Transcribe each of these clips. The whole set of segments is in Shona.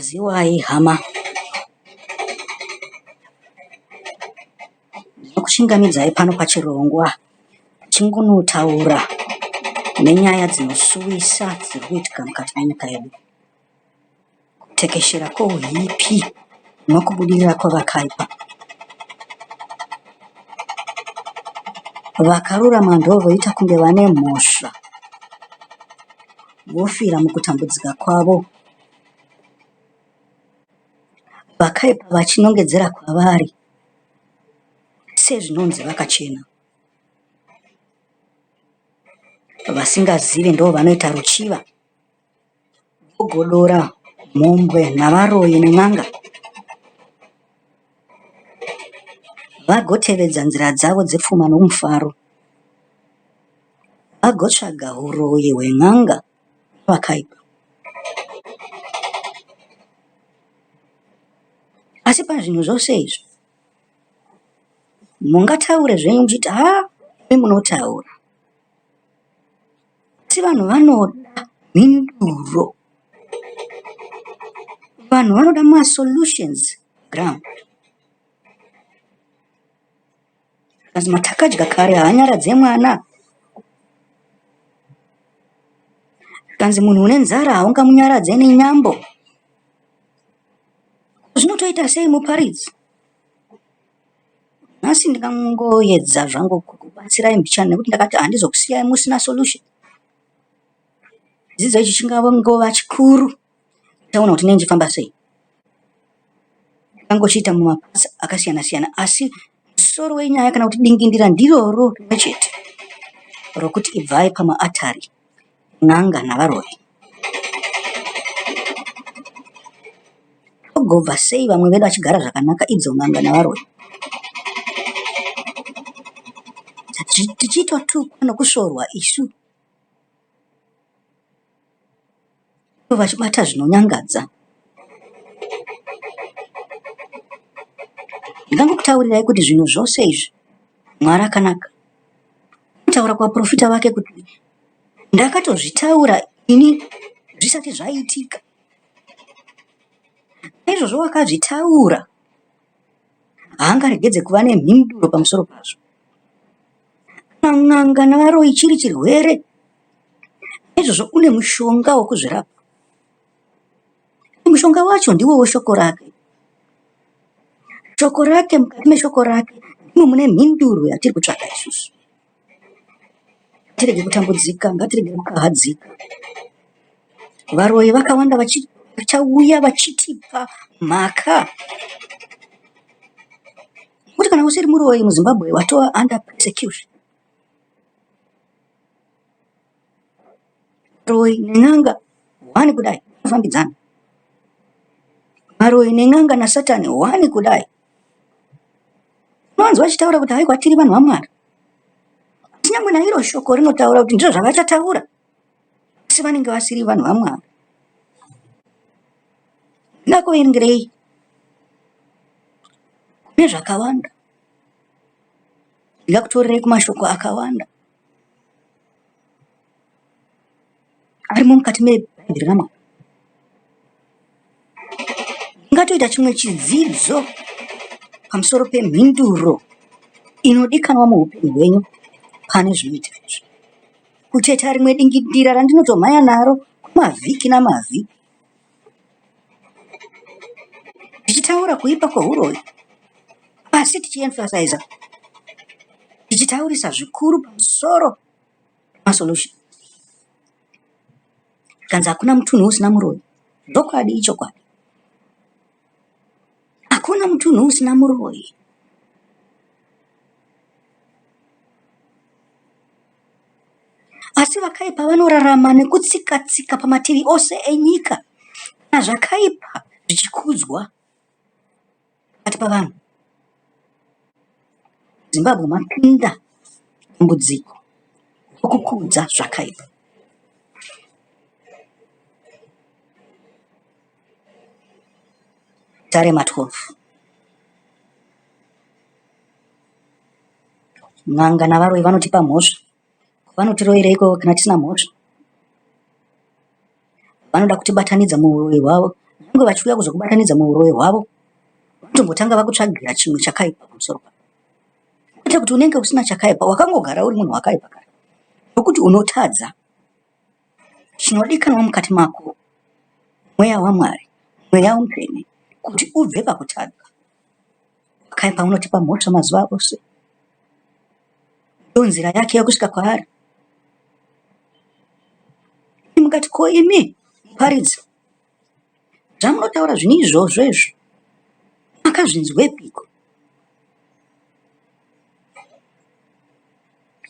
Kwaziwai hama. Ndinokuchingamidzai pano pachirongwa tichingonotaura nenyaya dzinosuwisa dziri kuitika mukati menyika yedu. Kutekeshera kwehuipi nokubudirira kwevakaipa. Vakarurama ndovoita kunge vane mhosva vofira mukutambudzika kwavo. Vakaipa vachinongedzera kwavari sezvinonzi vakachena. Vasingazive ndovanoita ruchiva vogodora mhombwe navaroyi nen'anga vagotevedza nzira dzavo dzepfuma nomufaro vagotsvaga huroyi hwen'anga nevakaipa. Asi pazvinhu zvose izvi mungataure zvenyu muchiti haa imi munotaura. Asi vanhu vanoda mhinduro. Vanhu vanoda masolutions ground. Zvikanzi matakadya kare haanyaradze mwana. Zvikanzi munhu une nzara haungamunyaradze nenyambo. Zvinotoita sei muparidzi? Nhasi ndingangoedza zvangu kukubatsirai mbichana nekuti ndakati handizokusiyai musina solution. Chidzidzo ichi chingangova chikuru taona kuti chinenge chichifamba sei. Ndingangochiita mumapatsi akasiyana siyana asi musoro wenyaya kana kuti dingindira ndiroro rimwe chete rokuti ibvai pamaatari n'anga navaroyi. Togobva sei vamwe vedu vachigara zvakanaka idzo n'anga navaroyi? Tichitotukwa nokusvorwa isu ivo vachibata zvinonyangadza. Ndingangokutaurirai kuti zvinhu zvose izvi Mwari akanaka. Anotaura kuvaprofita vake kuti ndakatozvitaura ini zvisati zvaitika. Naizvozvo wakazvitaura haangaregedze kuva nemhinduro pamusoro pazvo. Kana n'anga navaroyi chiri chirwere, naizvozvo une mushonga wokuzvirapa. Mushonga wacho ndiwo weshoko rake. Shoko rake, mukati meshoko rake ndimo mune mhinduro yatiri kutsvaga isusu. Ngatirege kutambudzika, ngatirege kukahadzika. Varoyi vakawanda vachauya vachitipa mhaka. Nekuti kana usiri muroyi muZimbabwe watova under persecution. Varoyi nen'anga hwani kudai vanofambidzana. Varoyi nen'anga nasatani hwani kudai. Unonzwa vachitaura kuti haiwa tiri vanhu vaMwari. Asi nyangwe nairo shoko rinotaura kuti ndizvo zvavachataura. Asi vanenge vasiri vanhu vaMwari. Ndakuverengerei kune zvakawanda. Ndingakutorerei kumashoko akawanda arimo mukati meBhaibheri raMwari. Ndingatoita chimwe chidzidzo pamusoro pemhinduro inodikanwa muupenyu hwenyu pane zvinoitika izvi. Kutoita rimwe dingindira randinotomhanya naro kwemavhiki namavhiki ndichitaura kuipa kwehuroyi asi tichiemphasizer tichitaurisa zvikuru pamusoro pemasolution. Zvikanzi hakuna mutunhu usina muroyi. Zvokwadi ichokwadi. Hakuna mutunhu usina muroyi. Asi vakaipa vanorarama nekutsika-tsika pamativi ose enyika, kana zvakaipa zvichikudzwa pakati pavanhu. Zimbabwe mapinda dambudziko rokukudza zvakaipa. Tarema 12. N'anga navaroyi vanotipa mhosva. Vanotiroyireiko kana tisina mhosva? Vanoda kutibatanidza muhuroyi hwavo. Nyangwe vachiuya kuzokubatanidza muuroyi hwavo, vanotombotanga vakutsvagira chimwe chakaipa pamusoro pako. Kwete kuti unenge usina chakaipa, wakangogara uri munhu wakaipa kare. Nokuti unotadza. Chinodikanwa mukati mako mweya waMwari, mweya mutsvene, kuti ubve pakutadza. Wakaipa unotipa mhosva mazuva ose. Ndiyo nzira yake yokusvika kwaari. Mukati ko imi muparidzi zvamunotaura zvinhu izvozvo izvo makazvinzwepiko?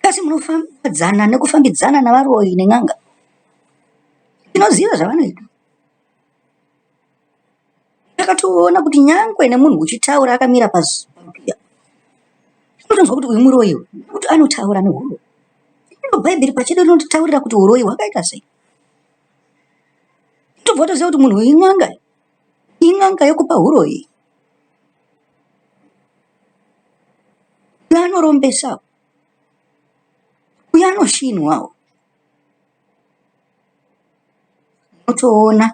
Kasi munofambadzana nekufambidzana navaroyi nen'anga? Tinoziva zvavanoita. Takatoona kuti nyangwe nemunhu uchitaura akamira parupiya unotonzwa kuti uyu muroyi uyu nekuti anotaura nehuroyi. Iro bhaibheri pachedu rinotitaurira kuti huroyi hwakaita sei. Tobva watoziva kuti munhu uyu in'anga, in'anga yokupa huroyi. Uyu anorombesa, uyu anoshinwawo. Unotoona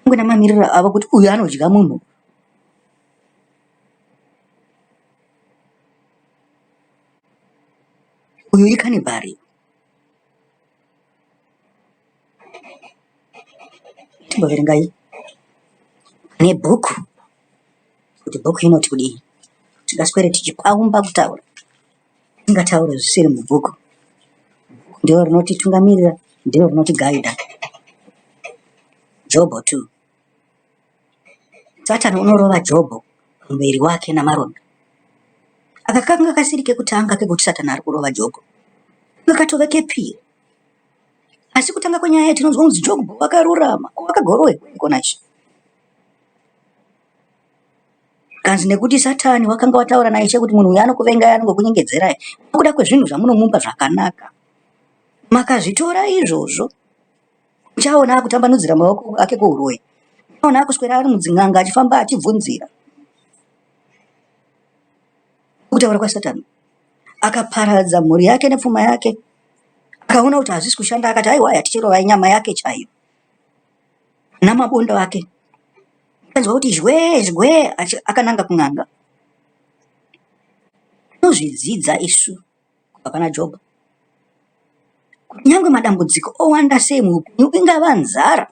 nyangwe nemamiriro avo kuti uyu anodya munhu. Uyu ikanibhari. Timboverengai nebhuku kuti bhuku inoti kudii. Tingaswere tichipaumba kutaura. Tingataure zvisiri mubhuku. Ndiro rinotitungamirira, ndiro rinotigaidha. Jobho 2. Satani unorova Jobho pamuviri wake namaronda. Aka kakanga kasiri kekutanga kekuti Satani ari kurova Jobho. Kanga katove kepiri. Asi kutanga kwenyaya tinonzwa kunzi Jobho wakarurama, ko wakagorohweiko nachi? Kanzi nekuti Satani wakanga wataura naIshe kuti munhu uyu anokuvengai anongokunyengedzerai nokuda kwezvinhu zvamunomupa zvakanaka. Makazvitora izvozvo. Uchaona akutambanudzira maoko ake kuhuroyi. Uchaona akuswera ari mudzin'anga achifamba achibvunzira. Kutaura kwaSatani. Akaparadza mhuri yake nepfuma yake. Akaona kuti hazvisi kushanda akati aiwa hatichirovai nyama yake chaiyo. Namabondo ake. Akanzwa kuti zhwee zhwee akananga kun'anga. Tinozvidzidza isu kubva pana Jobho. Kunyangwe madambudziko owanda sei muupenyu, ingava nzara,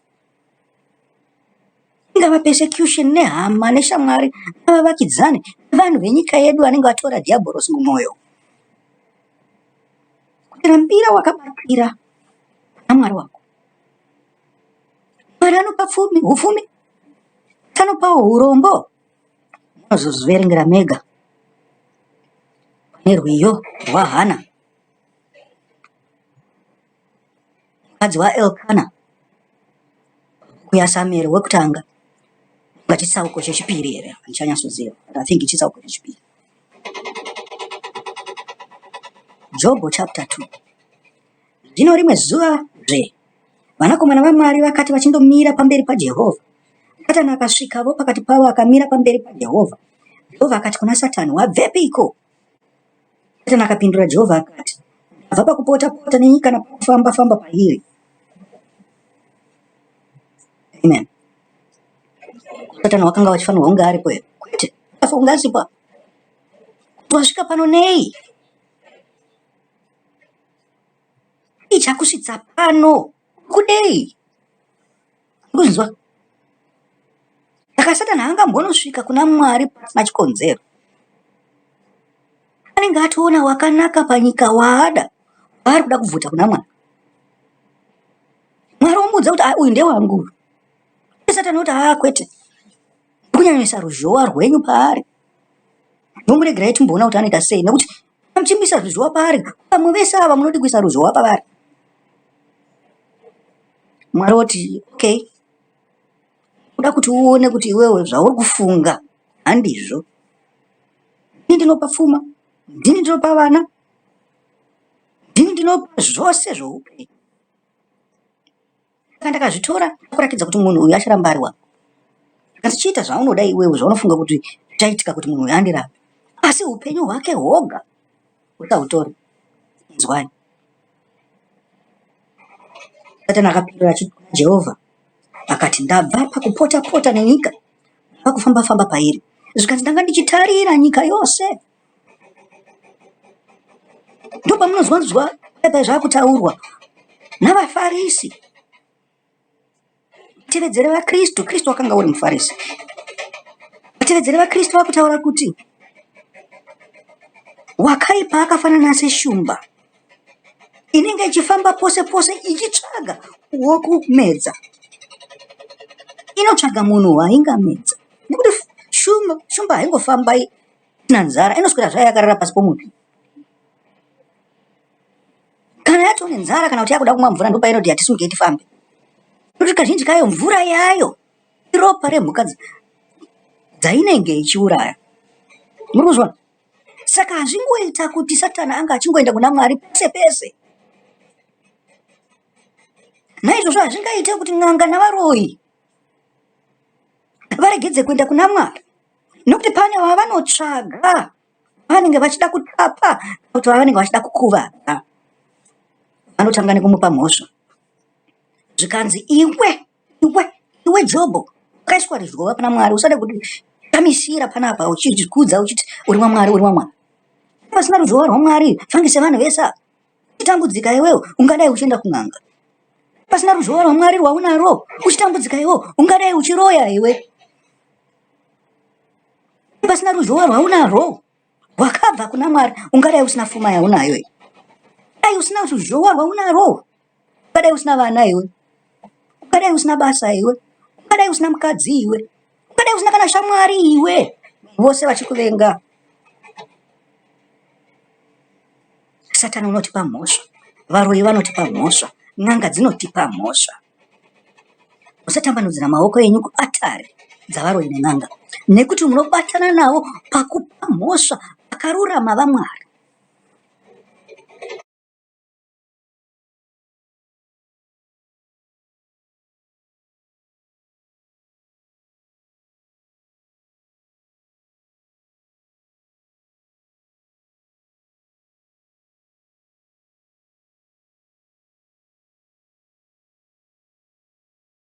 ingava persecution nehama neshamwari navavakidzani nevanhu venyika yedu vanenge vatora dhiabhorosi mumwoyo, kuti rambira wakabatira pana Mwari wako. Mwari anopa pfumi, hupfumi, anopawo urombo. Munozozviverengera mega pane rwiyo rwaHana mukadzi waElkana bhuku yaSamueri wekutanga inga chitsauko chechipiri here handichanyatsoziva but I think chitsauko chechipiri. Jobho chapter 2 Zvino rimwe zuva zve, vanakomana vaMwari vakati vachindomira pamberi paJehovha, Satani akasvikavo pakati pavo akamira pamberi paJehovha. Jehovha akati kuna Satani, Wabvepiko? Satani akapindura Jehovha akati, Ndabva pakupota-pota nenyika napakufamba-famba pairi. Amen. Satani wakanga wachifanirwa kunge aripo here? Kwete, akafa kunge asipo. Kuti wasvika pano nei? Chii chakusvitsa pano? Kudei? Kunzwa. Saka Satani haangambonosvika kuna Mwari pasina chikonzero. Anenge atoona wakanaka panyika waada, waari kuda kubvuta kuna Mwari. Mwari omuudza kuti ah, uyu ndewangu. Satani oti haa kwete, kunyanyisa ruzhowa rwenyu paari. Ndomuregerai timboona kuti anoita sei nekuti muchimuisa ruzhowa paari vamwe vese ava munodi kuisa ruzhowa pavari. Mwari oti okay, kuda kuti uone kuti iwewe zvauri kufunga handizvo. Ndini ndinopa pfuma, ndini ndinopa vana, ndini ndinopa zvose zvoupenyu. Saka ndakazvitora kuratidza kuti munhu uyu acharamba ari wangu. Ndikati chiita zvaunoda iwewe zvaunofunga kuti zvichaitika kuti munhu uyu andirambe. Asi upenyu hwake hwoga usahutora. Inzwai. Satani akapindura achiti kuna Jehovha, Akati, Ndabva pakupota-pota nenyika, pakufamba-famba pairi. Zvikanzi, Ndanga ndichitarira nyika yose. Ndopamunozwanzwa paipai zvakutaurwa navaFarisi. Vatevedzeri vaKristu, Kristu wakanga uri muFarisi. Vatevedzeri vaKristu vakutaura kuti wakaipa akafanana seshumba inenge ichifamba pose pose ichitsvaga wokumedza. Inotsvaga munhu waingamedza nekuti shumba, shumba haingofamba isina nzara, inoswera zvayo yakarara pasi pomuti. Kana yatoo nenzara kana kuti yakuda kumwa mvura ndopainoti yatisimukei tifambe. Nekuti kazhinji kayo mvura yayo iropa remhuka dzainenge ichiuraya. Muri kuzviona? Saka hazvingoita kuti Satani anga achingoenda kuna Mwari pese pese. Naizvozvo hazvingaite kuti n'anga navaroyi varegedze kuenda kuna Mwari nokuti pane wavanotsvaga vanenge vachida kutapa kuti vavanenge vachida kukuvadza. Vanotanga nekumupa mhosva zvikanzi iwe iwe iwe Jobho wakaiswa ruzhowa pana Mwari usade kutamisira panapa uchizvikudza uchiti uri waMwari uri waMwari. Pasina ruzhowa rwaMwari fange sevanhu vese ava uchitambudzika iwewe ungadai uchienda kun'anga. Pasina ruzhowa rwaMwari rwaunarwo uchitambudzika iwewe ungadai uchiroya iwe. Pasina ruzhowa rwaunarwo rwakabva kuna Mwari ungadai usina fuma yaunayo iyi. Dai usina ruzhowa rwaunarwo ungadai usina vana iwe. Ungadai usina basa iwe. Ungadai usina mukadzi iwe. Ungadai usina kana shamwari iwe. Vose vachikuvenga. Satani unotipa mhosva. Varoyi vanotipa mhosva. N'anga dzinotipa mhosva. Musatambanudzira maoko enyu kuatari dzavaroyi nen'anga, nekuti munobatana navo pakupa mhosva vakarurama vaMwari.